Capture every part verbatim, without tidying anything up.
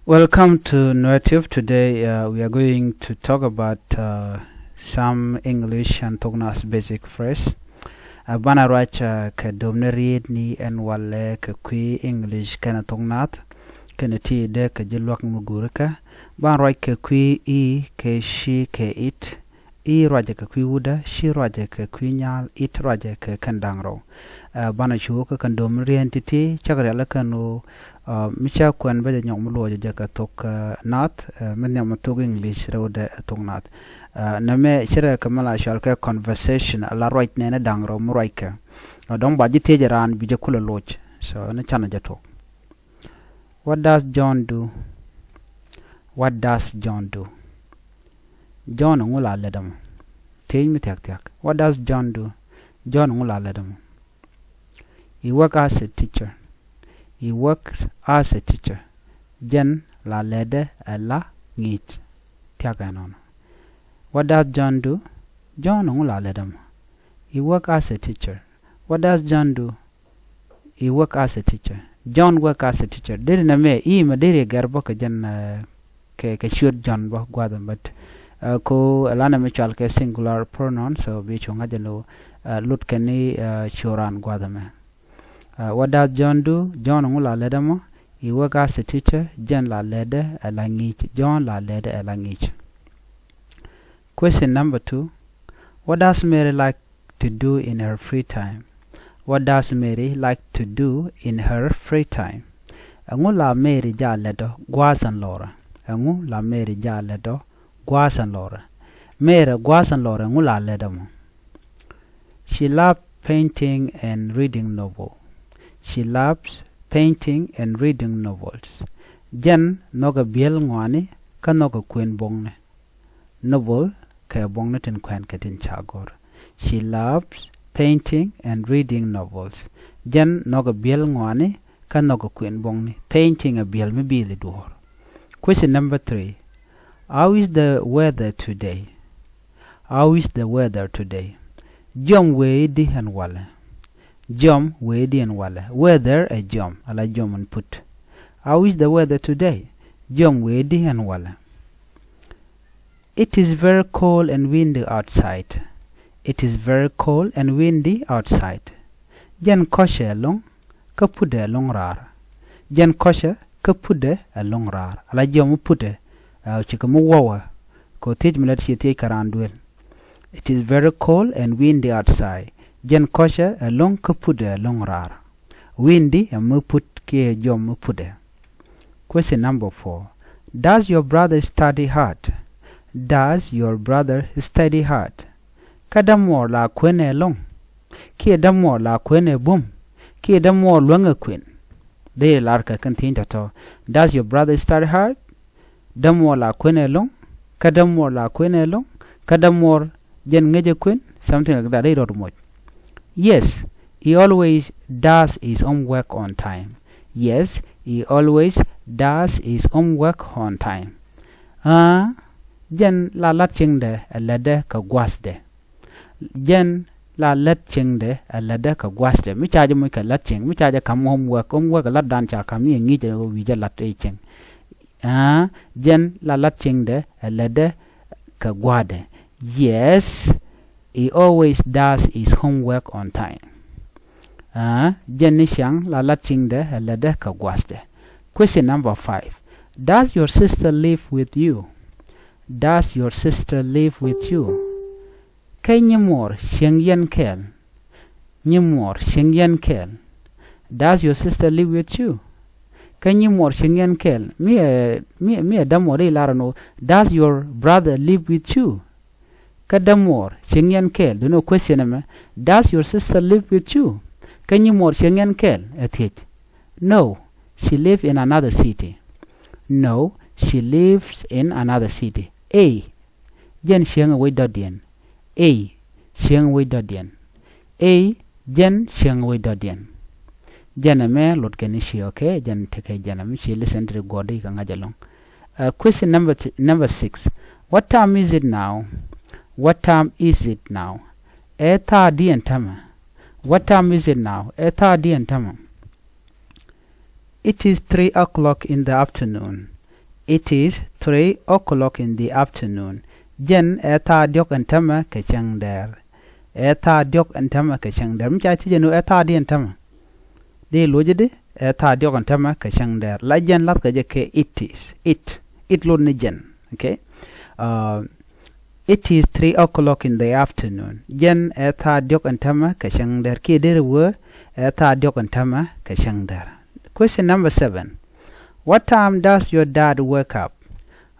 Welcome to Nuer Tube. Today uh, we are going to talk about uh, some English and Thok Nath basic phrase. Uh, banɛ ruac uh, kɛ döpni rietni ɛn walɛ kɛ kui̱ English kɛnɛ Thok Nath kɛnɛ ti̱i̱dɛ kɛ ji̱ luäk mi guurikä. Banɛ ruac kɛ kui̱ i̱ kɛ ci kɛ it. I̱ ruacɛ kɛ kui̱ wutdä, ci ruacɛ kɛ kui̱ nyaal, it ruacɛ kɛ kɛn da̱ŋ rɛw. Ɛ, banɛ cu kä kɛn dööm rieen ti̱ti̱ cäk rialikä ɛn ɣöö ɛ, mi cä kuɛn bä jɛ nyɔk mi luɔcɛ jɛ kɛ thok ɛ, Nath ɛ, mi nhiam mi thok English rɛwdɛ ɛ thok Nath. Ɛ, nɛmɛ ci rɛ kɛ mi la cɔal kɛ conversation ala ruac nɛɛni da̱ŋ rɛw mi ruackɛ. Ɛ, dɔ̱ŋ ba ji̱ thiec raan bi jɛ kulɛ loc. So ni canɛ jɛ tuɔk. What does John do? What does John do? John ɛŋu la lät ɛmɔ? Thiec mi thia̱k thia̱k. What does John do? John ɛŋu la lät ɛmɔ? He work as a teacher. He works as a teacher. Jɛn la lätdɛ ɛ la ŋi̱i̱c. Thia̱k ɛnɔnɔ. What does John do? John ɛŋu la lät ɛmɔ? He work as a teacher. What does John do? He work as a teacher. John work as a teacher. Deri nɛmɛ i̱ mɛ deri gɛr bä kɛ jɛn ɛ, kɛ kɛ ciöt John bä gua̱dhɛ, but ɛ, ko ɛlanɛ mi cual kɛ singular pronoun, so bi cu ŋa̱c ɛn ɣöö ɛ, lut kɛn i̱ ɛ, ciöt raan gua̱dhɛ mɛ. Ɛ, what does John do? John ɛŋu la lät ɛmɔ? He work as a teacher. Jɛn la lätdɛ ɛ la ŋi̱i̱c. John la lätdɛ ɛ la ŋi̱i̱c. Question number two. What does Mary like to do in her free time? What does Mary like to do in her free time? Ɛŋu la Mary jaa lɛt ɔ gua̱a̱th ɛn lɔrɛ? Ɛŋu la Mary jaa lɛt ɔ gua̱a̱th ɛn lɔrɛ? Mary gua̱a̱th ɛn lɔrɛ ɛŋu la lɛt ɛmɔ? She loves painting and reading novel. She loves painting and reading novels. Jɛn nhɔkɛ biɛl ŋɔaani kä nhɔkɛ kuën buɔ̱kni. Novel kɛ buɔ̱kni tin kuɛn kɛ tin ca gɔ̱r. She loves painting and reading novels. Jɛn nhɔkɛ biɛl ŋɔaani kä nhɔkɛ kuën buɔ̱kni. Painting ɛ biɛl mi biɛli duɔ̱ɔ̱r. Question number three. How is the weather today? How is the weather today? Jiɔam wëë i̱di ɛn walɛ? Jiɔam wëë i̱di ɛn walɛ? Weather ɛ jiɔam, ala jiɔam ɛn put. How is the weather today? Jiɔam wëë i̱di ɛn walɛ? It is very cold and windy outside. It is very cold and windy outside. Jɛn kɔcɛ ɛlɔ̱ŋ kä putdɛ ɛlɔ̱ŋ raar. Jɛn kɔcɛ kä putdɛ ɛlɔ̱ŋ raar. Ala jiɔam mi putdɛ ɛ, cikɛ mi wäwä kɛ thiec mi lät ciɛ thiec kɛ raan duël. It is very cold and windy outside. Jɛn kɔcɛ ɛlɔ̱ŋ kä putdɛ ɛlɔ̱ŋ raar. Windy ɛ mi put kiɛ jiɔam mi putdɛ. Question number four. Does your brother study hard? Does your brother study hard? Kä dämuɔɔr la kuenɛ ɛlɔ̱ŋ? Kiɛ dämuɔɔr la kuenɛ bum? Kiɛ dämuɔɔr luäŋɛ kuën? Dee lar kɛ kɛn thieny tɔ̱tɔ̱. Does your brother study hard? Dämuɔɔr la kuenɛ ɛlɔ̱ŋ? Kä dämuɔɔr la kuenɛ ɛlɔ̱ŋ? Kä dämuɔɔr jɛn ŋäcɛ kuën? Something like that. Dee rɔɔd moc. Yes, he always does his homework on time. Yes, he always does his homework on time. Aa, jɛn la lat cieŋdɛ ɛ lätdɛ kɛ gua̱a̱thdɛ. Jɛn la lät cieŋdɛ ɛ lätdɛ kɛ gua̱a̱thdɛ. Mi ca jɛ moc kɛ lät cieŋ, mi ca jɛ ka̱m homework, homework ɛ latdan ca ka̱m, mi ɛ ŋi̱i̱c ɛ wi̱i̱ jɛ lat ɛ cieŋ. Aa, jɛn la lat cieŋdɛ ɛ lätdɛ kɛ gua̱a̱thdɛ. Yes, he always does his homework on time. Aa, jɛn ni ciaŋ la lat cieŋdɛ ɛ lätdɛ kɛ gua̱a̱thdɛ. Question number five. Does your sister live with you? Does your sister live with you? Kä nyimuɔɔr cieŋ yɛn kɛɛl? Nyimuɔɔr cieŋ yɛn kɛɛl? Does your sister live with you? Kä nyimuɔɔr cieŋ yɛn kɛɛl? Mi ɛ, mi, mi ɛ dämuɔɔr i̱ lar ɛn ɣöö, does your brother live with you? Kä dämuɔɔr cieŋ yɛn kɛɛl? Duundɛ question ɛmɛ. Does your sister live with you? Kä nyimuɔɔr cieŋ yɛn kɛɛl? Ɛ thiec. No, she live in another city. No, she lives in another city. Ey, jɛn cieŋ ɛ wec dɔ̱diɛn. Ey, cieŋ ɛ wec dɔ̱diɛn. Ey, jɛn cieŋ ɛ wec dɔ̱diɛn. Jɛn ɛmɛ lot kɛn i̱ ci, okay? Jɛn tekɛ jɛn ɛmɛ ci listen to the guɔ̱di kɛ ŋa̱c ɛlɔ̱ŋ. Uh, question number, th- number six. What time is it now? What time is it now? Ɛ thaadiɛn tämɛ? What time is it now? Ɛ thaadiɛn tämɛ? It is three o'clock in the afternoon. It is three o'clock in the afternoon. Jɛn ɛ thaa diɔ̱k ɛn täämɛ kɛ cäŋ dɛɛr. Ɛ thaa diɔ̱k ɛn täämɛ kɛ cäŋ dɛɛr. Mi ca thiec ɛn ɣöö ɛ thaa diɔ̱k ɛn täämɛ, di luɔ̱c di, ɛ thaa diɔ̱k ɛn täämɛ kɛ cäŋ dɛɛr. La jɛn la̱thkɛ jɛ kɛ it is. It. It lot ni jɛn. Okay? Uh, it is three o'clock in the afternoon. Jɛn ɛ thaa diɔ̱k ɛn täämɛ kɛ cäŋ dɛɛr. Kiɛ deri wee ɛ thaa diɔ̱k ɛn täämɛ kɛ cäŋ dɛɛr. Question number seven. What time does your dad wake up?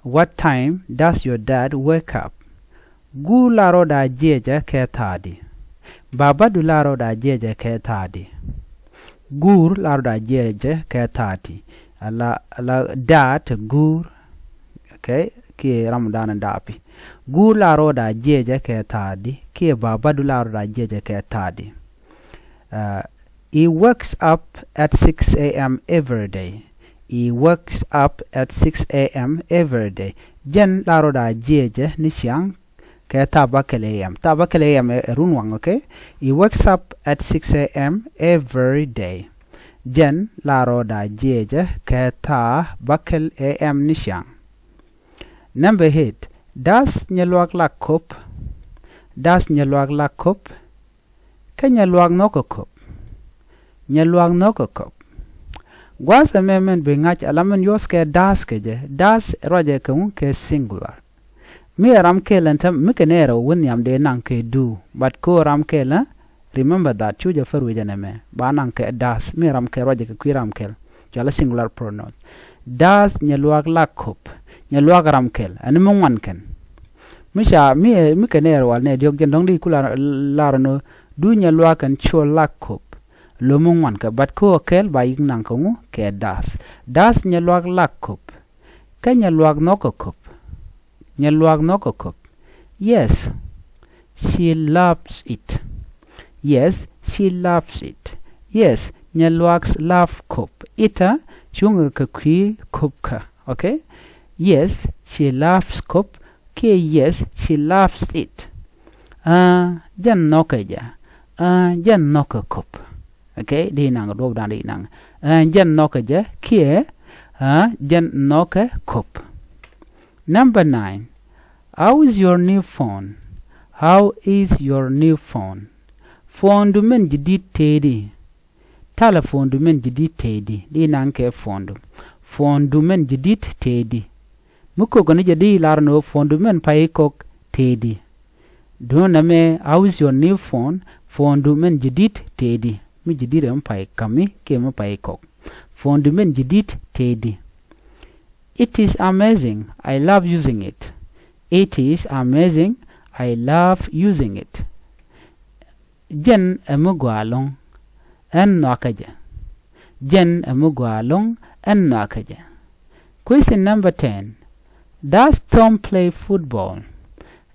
What time does your dad wake up? Guur la rɔɔdɛ a jiɛcɛ kɛ thaadi? Babadu la rɔɔdɛ a jiɛcɛ kɛ thaadi? Guur la rɔɔdɛ a jiɛcɛ kɛ thaadi? Ala, ala dad guur. Okay, kiɛ ram dan dapi. Guur la rɔɔdɛ a jiɛcɛ kɛ thaadi? Kiɛ babadu la rɔɔdɛ a jiɛcɛ kɛ thaadi? Uh, he wakes up at six a.m. every day. He wakes up at six a.m. every day. Jɛn la rɔɔdɛ a jiɛcɛ ni ciaŋ kɛ thaa bäkɛl a.m. Thaa bäkɛl a.m. ɛ run waŋ, okay? He wakes up at six a.m. every day. Jɛn la rɔɔdɛ a jiɛcɛ kɛ thaa bäkɛl a.m. ni ciaŋ. Number eight. Does Nyaluak like Kop? Does Nyaluak like Kop? Kä Nyaluak nhɔkɛ Kop? Nyaluak nhɔkɛ Kop? Gua̱a̱th ɛmɛ min bi ŋa̱c ala min use kɛ does kɛ jɛ. Does ruacɛ kɛ ŋu? Kɛ singular. Mi ɛ ram kɛl ɛn täämɛ, mi kɛ nɛɛrɛ wä nhiam dee naŋ kɛ do, but ko ram kɛl ɛ, remember that, cu jɛ fär wecɛ nɛmɛ, ba naŋ kɛ does, mi ram kɛl ruacɛ kɛ kui̱ ram kɛl, cɔalɛ singular pronoun. Does Nyaluak like Kop? Nyaluak ram kɛl, ɛn mi ŋuan kɛn. Mi ca, mi, mi kɛ nɛɛrɛ wal nɛ diɔ̱k jɛn dɔ̱ŋ di ku lar, lar nɔ, do Nyaluak and Col like Kop? Lo mi ŋuan kɛ, but ko kɛl ba yik naŋ kɛ ŋu? Kɛ does. Does Nyaluak like Kop? Kä Nyaluak nhɔkɛ Kop? Nyaluak nhɔkɛ Kop? Yes, she loves it. Yes, she loves it. Yes, Nyaluak love Kop. It a cuŋɛ kɛ kui̱ Kop kä. Okay? Yes, she loves Kop. Kiɛ yes, she loves it. Aa, jɛn nhɔkɛ jɛ. Aa, jɛn nhɔkɛ Kop. Okay? Di naŋ duɔ̱p dan di naŋ. Aa, jɛn nhɔkɛ jɛ kiɛ, aa, jɛn nhɔkɛ Kop. Number nine. How is your new phone? How is your new phone? Phone du min jadid tëëdi? Telephone du min jadid tëëdi? Di naŋ kɛ phone du. Phone du min jadid tëëdi? Mi kok ni jadid lar ni ɣöö phone du min pay kok tëëdi. Duŋ nɛmɛ, how is your new phone? Phone du min jadid tëëdi? Mi jadid ɛ mi pay kami kiɛ mi pay kok. Phone du min jadid tëëdi? It is amazing. I love using it. It is amazing. I love using it. Jɛn ɛ mi gɔaa ɛlɔ̱ŋ. Ɛn nhɔakɛ jɛ. Jɛn ɛ mi gɔaa ɛlɔ̱ŋ. Ɛn nhɔakɛ jɛ. Question number ten. Does Tom play football?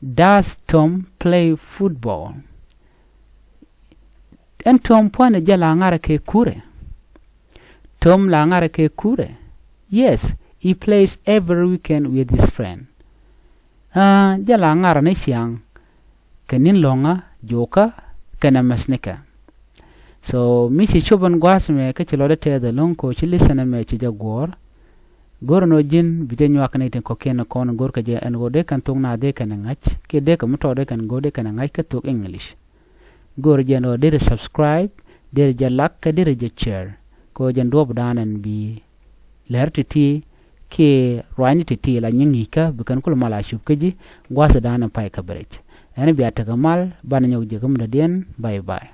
Does Tom play football? Ɛn Tom pua̱nɛ jɛ la ŋarɛ kɛ kurɛ? Tom la ŋarɛ kɛ kurɛ? Yes, he plays every weekend with his friend. Aa, jɛ la ŋarɛ ni ciaŋ kɛ ni̱n lɔ̱ŋä, jokä, kɛnɛ mɛsnikɛ. So mi ci cop ɛn gua̱a̱th mɛ kä ci lɔcdä tɛth ɛlɔ̱ŋ kɛ ɣöö ci listen ɛmɛ ci jɛ guɔ̱ɔ̱r. Go̱rɛ ni ɣöö ji̱n bi jɛ nyuak ni tin kɔ̱kiɛn kɔn, go̱rkɛ jɛ ɛn ɣöö dee kɛn thok naath dee kɛn ŋa̱c kiɛ dee kɛ mi tɔɔt dee kɛn go̱o̱r dee kɛn ŋa̱c kä thok English. Go̱o̱r jɛn ɣöö derɛ subscribe, derɛ jɛ like, kä derɛ jɛ share. Kɛ ɣöö jɛn duɔ̱ɔ̱p dan ɛn bi lɛr ti̱ti̱ kiɛ ruacni ti̱ti̱ la nyi ŋi̱i̱ckä bi kɛn kulɛ mal a cup kä ji̱ gua̱a̱th dan ɛn pay coverage. Ɛn bia tekɛ mal, banɛ nyɔk jiäkä mi dɔ̱diɛn. Bye bye.